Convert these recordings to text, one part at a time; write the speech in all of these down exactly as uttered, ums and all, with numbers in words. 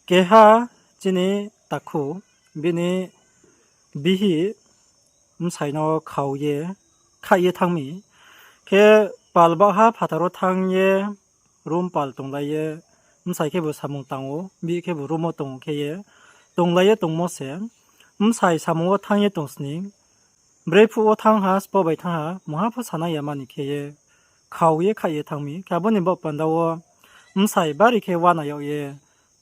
Keha chini takhu, bini bihih bsai no khau ye, khaih ye thanng mi. Khe pal bahha phathar wo thanng ye, room pal tonglai ye, bsai khebu samung tang ou, bihih khebu room wo tong ou khe ye, tonglai ye tongmo se, bsai samung wo thanng ye tong sning, brephuh wo thanng ha, sbo bai thanng ha, mungha pho sanai ya mani khe ye, khau ye khaih ye thanng mi. Khe abo ni baoh panda wo bsai bari khe uana yag ye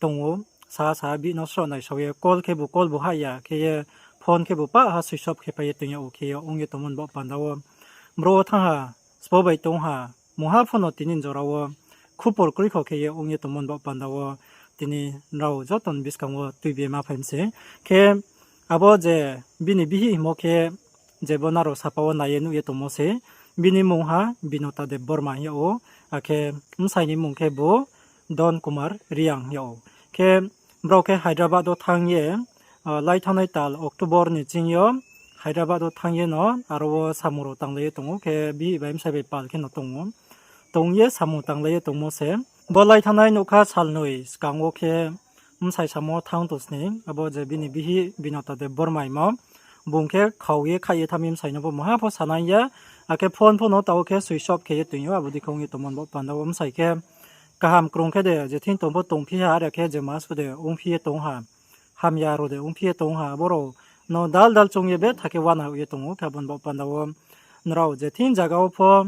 tong ou, sa sa bihih no sroh naisao ye, call khebu call bu hah ya khe ye, phone khebu pah ha switch off khe pai ye tong yag ou khe ye ong ye tongmo ni baoh panda wo, bro wo thanng ha, sbo bai tong ha, mungha pho no tini jora wo khupor kroi kho khe ye ong ye tongmo ni baoh panda wo, tini nrao joto ni buskang wo tuibi ma phai mi se. Khe abo je bini bihih hingmo khe, je bo nrao sapa wo nai ye nuh ye tongmo se, bini mmung ha Binota Debbarma hing yag ou, akhe bsai ni mmung khe bo Don Kumar Reang hing yag ou. Khe brao khe Hyderabad wo thanng ye, lai thanngnai tal October ni ching yo Hyderabad wo thanng ye no aro wo samung rao tanglai ye tong ou, khe bihih bai bsai bai pal khe no tong ou. Tong ye samung tanglai ye tongmo se. Bo lai thanngnai nougkha salnoi skang wo khe bsai samung wo thanng tong sning, abo je bini bihih Binota Debbarma hingmo, bung khe khau ye khaih ye thanng mi bsai no pho mungha pho sanai ya, akhe phone pho no taoh khe switch off khe ye tong ou, abo dei khe ong ye tongmo ni baoh panda wo bsai khe kaham krung khe de, je thing tong pho tongphi ha, are khe je ma su de ongphi ye tong ha, hamya rao de ongphi ye tong ha, abo rao no dal dal choung ye betha khe uana yag ye tong ou. Khe abo ni baoh panda wo nrao je thing zaga wo pho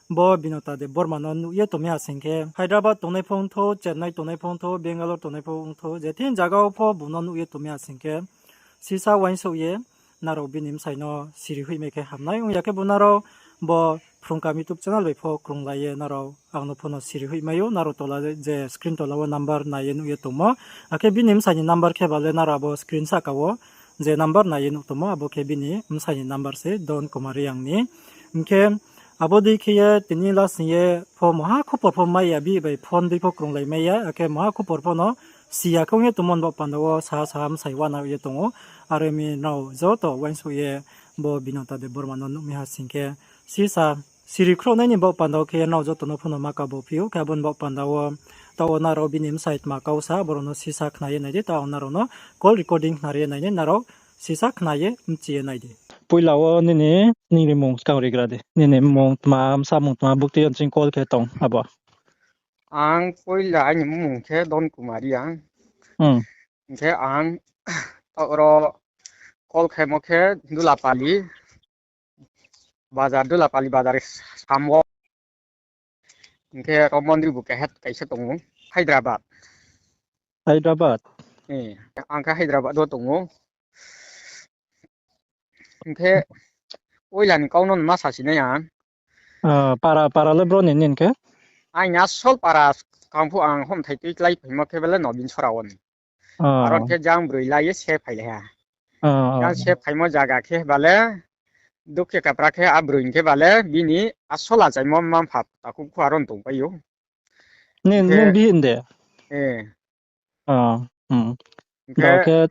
bo Binota Debbarma no nuh ye tongmi ha sing khe, Hyderabad tongnai pho ongthou, Chennai tongnai pho ongthou, Bangalore tongnai pho ongthou, je thing zaga wo pho bung no nuh ye tongmi ha sing khe, sisa uaingsouh ye nrao bini bsai no siri hoihmai khe hamnai, ong ya khe bo nrao bo Phrungkam YouTube channel bai pho krunglai ye nrao ang no pho no siri hoihmai ou, nrao tola je screen tola wo number nai ye nuh ye tongmo, akhe bini bsai ni number khe ba le nrao abo screen sahka wo je number nai ye nuh tongmo, abo khe bini bsai ni number se, Don Kumar Reang ni. Hing khe abo dei khe ye tini lasing ye pho mungha khupor pho mai ya, bihih bai phone dei pho krunglai mai ya, akhe mungha khupor pho no si ya khe ong ye tongmo ni baoh panda wo saha saha bsai uana ye tong ou. Are mi nrao joto uaingsouh ye bo Binota Debbarma no nuhmi ha sing khe, sisa siri khrouhnai ni baoh panda wo khe nrao joto no pho no ma kabo phi ou. Khe abo ni baoh panda wo taoh wo nrao bini bsai tma kau sa, abo rao no sisa khna ye nai di, taoh ang nrao no call recording khna ri ye nai di, nrao sisa khna ye bchi ye nai di. Poila wo nini, nini mmung skang rigra di. Nini mmung tma, bsa mmung tma, buktui yo nching call khe tong abo. Ang poila aini mmung khe Don Kumar Reang. Hing khe ang taoh ro call khemo khe Dulapali bazar, Dulapali bazar sam wo. Hing khe ro mondri bu keha kaisa tong ou, Hyderabad. Hyderabad? Ang khe Hyderabad wo tong ou. Hing khe poila ni kau no ma sasi nai ang. Para, para le bro ni nin khe? Aini asol para kangphuh ang homthai tui klái phaimo khe bale Nobin Sora wo ni. Aro khe jang broi lai ye se phailai ha. Jang se phaimo zaga khe bale, dukhe kapra khe a broi ni khe bale, bini asol achaimo mma-mpha takhu khu aro ni tongpai ou. Nini bihih de? Hing khe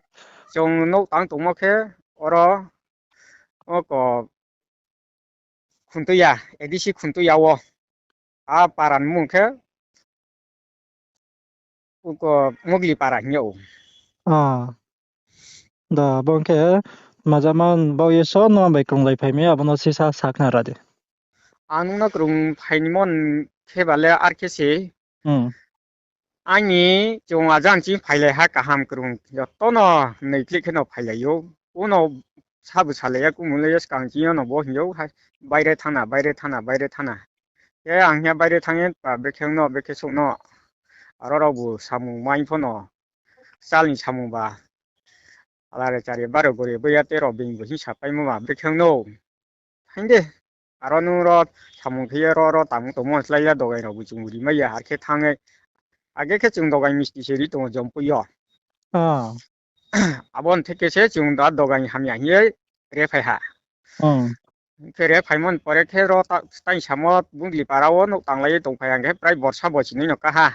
chung nouh tang tongmo khe oro, oko, Khuntuya, A D C Khuntuya wo. A para ni mmung khe, oko, Mugli para hing yag ou. Da, bo khe majama baoh ye so no bai krunglai phai mi, abo no sisa sakhna ra di. Ang nung no krung phainimo khe bale ar khe se. Aini chung ajan ching phailai ha kaham krung, joto no noi click khe no phailai ou. Uno sabu salai ya, kumung le ya skang ching yo no bo hing ou, baire thana, baire thana, baire thana. Khe ang hing ya baire thanng ye pa brekhe no, brekhe souh no. Aro raobu samung mai pho no. Chal ni samung ba. Alare chari baro gori bo ya tei rao being bo hing sapaimo ba brekhe no. Hing de, aro nung ro samung khe ye ro, ro tangmo tongmo slái ya dogai rao bo chung rimai ya, ar khe thanng ye. Age khe chung dogai misti se ri tong ou Jompui yo. Abo ni theke se chung da dogai hamya hing ye re phai ha. Khe re phaimo ni pore khe ro ta-, tai samo Bungli para wo nouh tanglai ye tongphai ang khe prai borsa bochini no ka ha.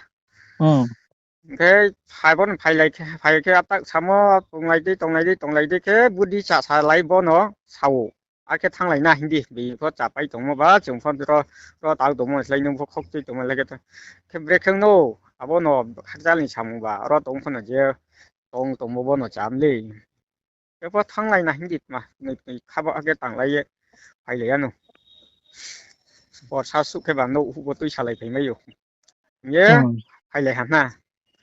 Khe phai bo no phailai khe, phai khe atak samo tonglai di, tonglai di, tonglai di khe budi chasalai bo no sa ou. Akhe thannglai na hing di, bini pho chapai tongmo ba, chung pho ro, ro tang tongmo slái nung pho khokchui tongmo lai khe ta. Khe brekhe no, Abo no khakchal ni samung ba, aro tong pho no je tong tongmo bo no cham le. Khe pho thannglai na hing di tma, noi noi khabo age tanglai ye phailai ya no. Borsa suh khe ba nouh huh bo tuisalai phaimai ou. Hing ye Hmm. phailai ha na.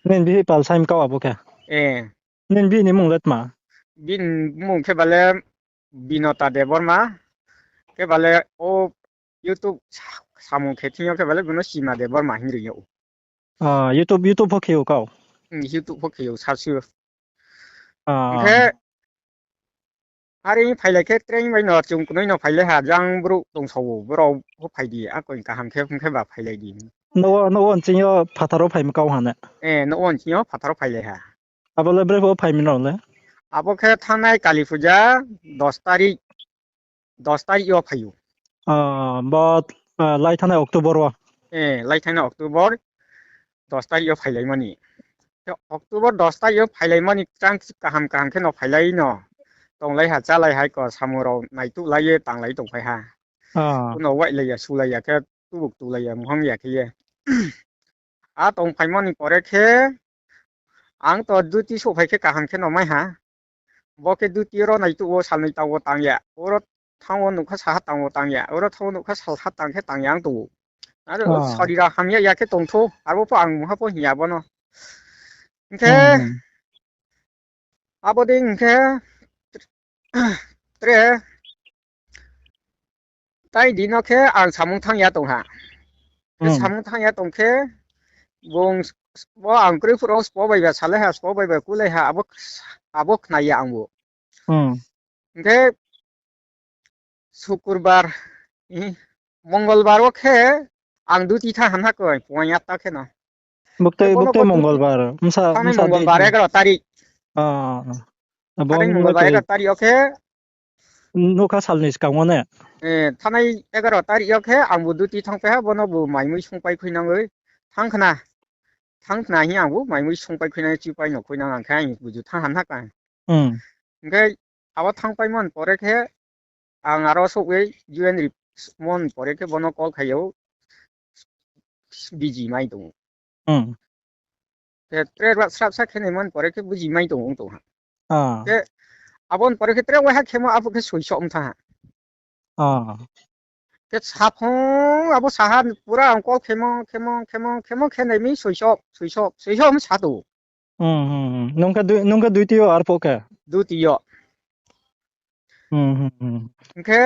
Nini bihih pal saim kau abo khe. Eh. Nini bihih ni mung le tma? Bini mung khe ba le Binota Debbarma. Khe ba le o YouTube sa-, samung khe thing yo khe ba le bono Sima Debbarma hing ri ou. Ah, YouTube, YouTube pho khe ou kau? Hmm, YouTube pho khe ou, sasu. Ah. Hing khe, are phailai khe train bai no chung knoi no phailai ha, jang brouh tong sao, brao pho phai di, akoi kaham khe, hing khe ba phailai di. Nouh wo, nouh wo nching yo phathar wo phai mi kau ha ne? Eh, nouh wo nching yo phathar wo phailai ha. Abo le bre pho phai mi rao le? Abo khe thanngnai Kali Puja dos tarik, dos tarik yo phai ou. Ah, bo, ah, lai thanngnai October wo? Eh, lai thanngnai October dos tarik yo phailaimani. Khe October dos tarik yo phailaimani chang kaham kaham khe no phailai no. Tonglai ha, chálai hai ko, samung rao naituhlai ye tanglai tongphai ha. Ah. Kuno wailai ya, sulai ya khe, tubuk tulai ya, muhang ya khe ye. A tongphaimani pore khe, ang to duty souhphai khe kaham khe no mai ha. Bo khe duty ro naituh wo salnoi tang wo tang ya. Oro thanng wo nougkha salha tang wo tang ya. Oro thanng wo nougkha salha tang khe tang ya ang tong ou. Aro Ah. sarira hamya ya khe tongthou. Abo pho ang mungha pho hing ya bono. Hing khe, Hmm. abo dei hing khe, tre, tai di no khe ang samung thanng ya tong ha. Khe Hmm. samung thanng ya tong khe, bung s-, bo ang kroi phuro spo bai ba salai ha, spo bai ba kulai ha, abo, abo khna ya ang bo. Hmm. Hing khe, Sukurbar, i, Mongolbar wo khe ang duty thanng ha na koi, puaing atta khe no. Buktui, Khe bono buktui bo duty Mongolbar, bsa, thanngnai bsa Mongolbar di. Egaro tarik. Ah, ah. Abo thanngnai Mongolbar Mongolbar tarik. Egaro tarik yo khe Nougkha sal ni skang wo ne? Eh, thanngnai egaro tarik yo khe ang bo duty thanngpai ha, bono bo maimui songpai khuinangwi. Thanng khna, thanng khna hing ang bo maimui songpai khuinang, chipai no khuinang ang khe ang buju thanng ha na kha. Hmm. Hing khe abo thanngpaimon pore khe ang aro souhwi U N ri mon pore khe bono call khai ou, busy mai tong ou. Hmm. Khe tre rao srapsa khe naimon pore khe busy mai tong ou tong ha. Ah. Khe abon pore khe tre waiha khemo abo khe soisoh ong thanng ha. Ah. Khe saphung abo saha pura ang call khemo, khemo, khemo, khemo khe nai mi soisoh, soisoh, soisoh ong sa tong ou. Hmm, hmm, hmm. Nung khe dui, nung khe duty yo arphuh khe? Duty yo. Hmm, hmm, hmm. Hing khe,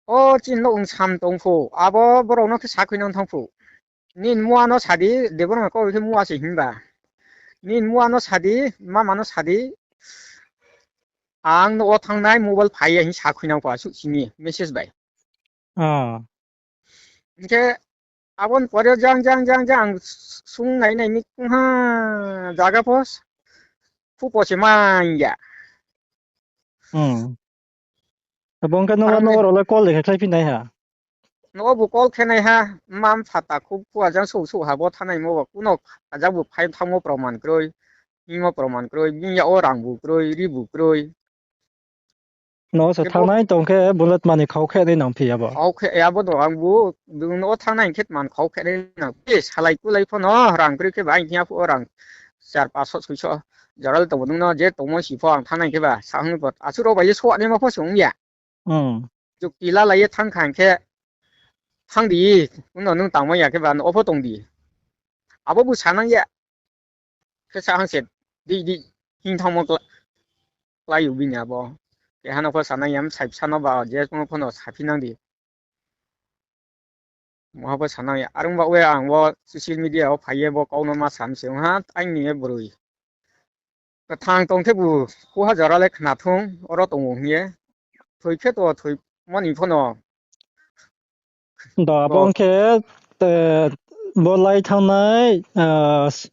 o chini nouh ong sam tong phuh, abo borao no khe sakhuinang thanng phuh. Nini mua no sa di, Debbarma kau khe mua se himba. Nini mua no sa di, mama no sa di. Ang nouh wo thanngnai mobile phai ya hing sakhuinang phuh asuh sini message bai. Ah. Hing khe abon pore jang, jang, jang, jang, ang s-, sung nai nai mi kungha jaga pho s-, phupo se man ya. Hmm. Abo ong khe nung, Arang ni- nung rao le call de khe khlai phi nai ha? Nung bo call khe nai ha, mma mpha takhu phuh ajang souh souh ha bo thanngnai mo bo kuno ajang bo phai thanngmo proman kroi, hingmo proman kroi, bini yak wo rang bu kroi, ri bu kroi. No se Khe bo- thanngnai tong khe bung le tma ni khau khe nai nang phi ya bo? Khau khe ya bo no ang bu, bung no thanngnai khe tma ni khau khe nai nang phi, salai kulai pho no rang kroi khe ba ang thing ya phuh wo rang char pasoh soisoh jora le tong bo nung no je tongmo si pho ang thanngnai khe ba, sa hing pho, asuh rao bai ye soh naima pho se ong ya. Hmm. Chukti lalai ye thanng kha hing khe, thanng di, uno nung tangmai ya khe ba, no pho tong di. Abo bu sanang ya. Khe sa hang se, di, di, hing thanngmo kla-, klái ou bini abo. Keha no pho sanang ya, bsai bsa no ba, je pho no saphi nang di. Muha pho sanang ya. Are ong ba we ang bo social media wo phai ye bo kau no ma sam se ong ha, aini ye broi. Kthang tong khe bu, kuha jora le khna thung, oro tong ou hing ye. Thoi khe to, thoimo ni pho no. Da, bo- abo ong khe, eh, bo lai thanngnai, ah, s-,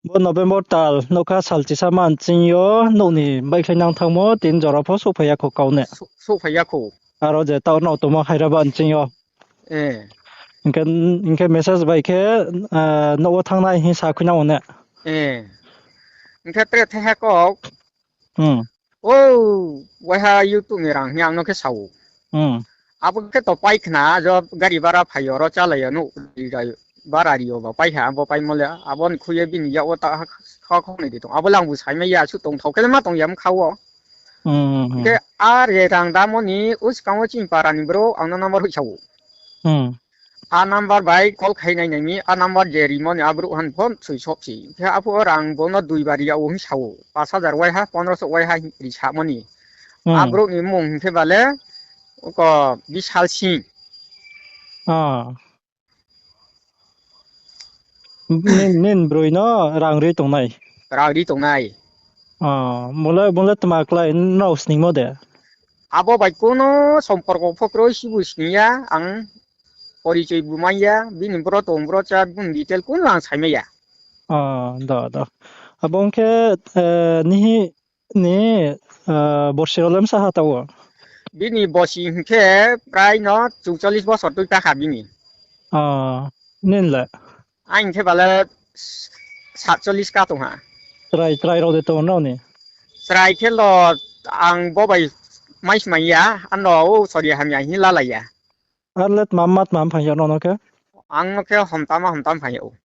bo November tal, nougkha sal chisa man ching yo, nouh ni baihkhlainang thanngmo, tin jora pho souhphai ya kho kau ne. Sou-, souhphai ya kho. Aro je taoh no tongmo Hyderabad ching yo. Eh. Hing khe, hing khe message bai khe, ah, nouh wo thanngnai hing sa khuinang ou ne. Eh. Hing khe tre thaiha kau. Hmm. O, waiha YouTube ni rang hing ang no khe sa ou. Hmm. Abo khe to pai khna, jo gari bara phai yo, ro chálai yo, nouh ri ra yo. bara ri yo ba pai ha, abo paimo le, abo ni khui ye bini yak wo ta ha, kha kha ni di tong. Abo le ang bu saimai ya, asuh tongthao khe le ma tong ya mkha wo. Hmm, hmm, hmm. Hing khe ar ye rang damo ni, uskang wo chini para ni brouh ang no number hoih sa ou. Hmm. A number bai call khai nai nai mi, a number je rimo ni a brouh han phone soi sop si. Hing khe aphuh wo rang bo no dui bar ri ya ou hing sa ou. Pas hajar wai ha, pondro so wai ha ri samo ni. Hmm. A brouh ni mmung hing khe ba le, oko Bishal Singh. Ah. Nin, nin broi no rang ri tongnai? Rang ri tongnai. Ah, bung le, bung le tma klái nrao sningmo de? Abo bai kuno somporko pho kroi, sibu sning ya, ang porichoi bu mai ya, bini bro tong bro cha, bini detail kuno ang saimai ya. Ah, do, do. Abo ong khe, eh, nihih ni, eh, borsi rao le bsa ha taoh wo? Bini bosi hing khe prai no chouchollis bosor tui ta kha bini. Ah, nini le? Aini khe ba le satchollis ka tong ha. Chrai, chrai rao de tong nrao ni? Chrai khe lo ang bo bai mai smai ya, ano o sori hamya hing lalai ya. Ar le tma ma tma mphang yag no no khe? Ang no khe homtama homtam phang yag ou.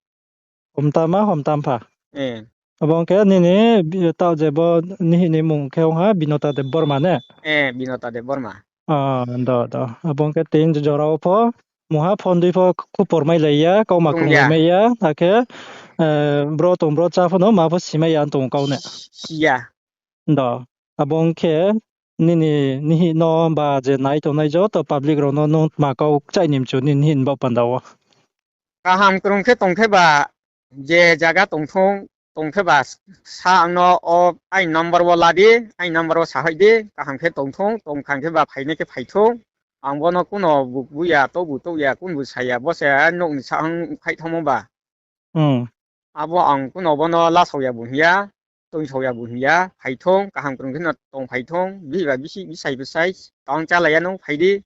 Homtama homtam pha? Eh. Abo ong khe nini bi-, taoh je bo nihih ni mmung khe ong ha Binota Debbarma ne? Eh, Binota Debbarma. Ah, do, do. Abo ong khe tin jora wo pho, mungha phone dei pho khupor mailai ya, kauma krunglai mai ya, akhe, eh, bro tong bro cha pho no ma pho simai ya tong kau ne? Si ya. Do, abo ong khe nini nihih no ba je nai tongnai joto public rao no nung tma kau kchaih ni mchu nini nihih ni baoh panda wo? Kaham krung khe tong khe ba, je zaga tongthung, tong khe ba sa ang no o aini number wo la di, aini number wo sahoih di, kaham khe tongthung, tongkha khe ba phainai khe phaithung, ang bo no kuno bu, bu ya, touh bu touh ya, kun bu sa ya, bo se nouh ni sahang phaih thanngmo ba. Hmm. Abo ang kuno bo no lasao ya bu hing ya, tongsao ya bu hing ya, phaithung, kaham krung khe no tong phaithung, bihih ba bihih, bsai bsai, tang chálai ya nung phai di,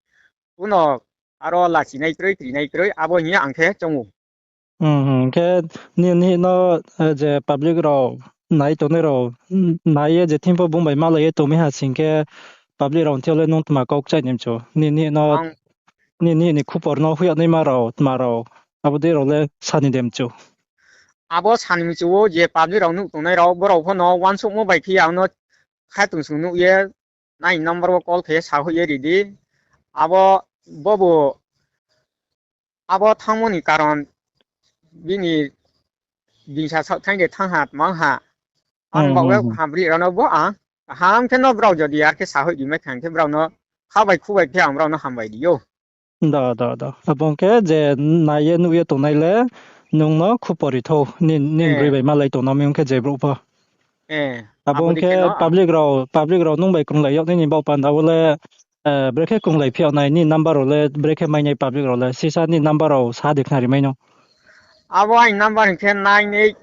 kuno aro lachinai kroi, krinai kroi, abo hing ye ang khe choung ou. Hmm, hmm, khe nini no, eh, je public rao nai tongnai rao, n-, nai ye je thing pho bung bai malai ye tongmi ha sing khe public rao thing yo le nung tma kau kchaih ni mchu? Nini no, ang nini ni khupor no hoih yag naima rao, tma rao, abo dei rao le sa ni de mchu? Abo sa ni mchu ou je public rao nuh tongnai rao, brao pho no uansouhmo bai khe ang no kha tongsong nuh ye, aini number wo call khe ye sahoih ye ri di. Abo, bobo, abo thanngmo ni karon bini bingsa saoh thanng de thanng ha, tma ha. Ang baoh ye kaham brih rao no bo ang kaham khe no brao jodi ar khe sahoih ri mai kha hing khe brao no kha bai khu bai khe ang brao no hambai ri ou. Do, do, do. Abo ong khe je nai ye nuh ye tongnai le nung no khupor ri thou, ni, ni broi bai malai tong no mi ong khe je brouh pho. Abo ong khe public rao, public rao nung bai krunglai yag nini baoh panda wo le, eh, brekhe krunglai phi yag nai, ni number rao le brekhe mai nai public rao le, sisa ni number rao sa di khnari mai no. Abo aini number hing khe nine eight,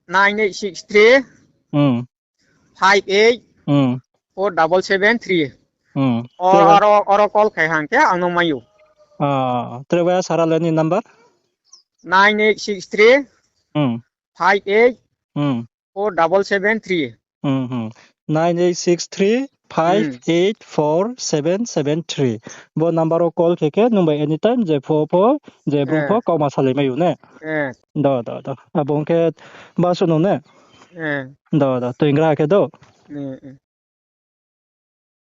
nine eight six three, Hmm. five eight, Hmm. four double seven three. Hmm. O, aro, aro call khai hang khe ang no mai ou. Ah, tre bai sara le ni number? Nine eight six three, Hmm. five eight, Hmm. four double seven three. Hmm, hmm. Nine eight six three five eight four seven seven three. Bo number wo call khe khe nung bai anytime je pho pho, je brouh pho kauma salai mai ou ne? Eh. Do, do, do. Abo ong khe ba suh nung ne? Eh. Do, do. Toingra khe do. Eh, eh.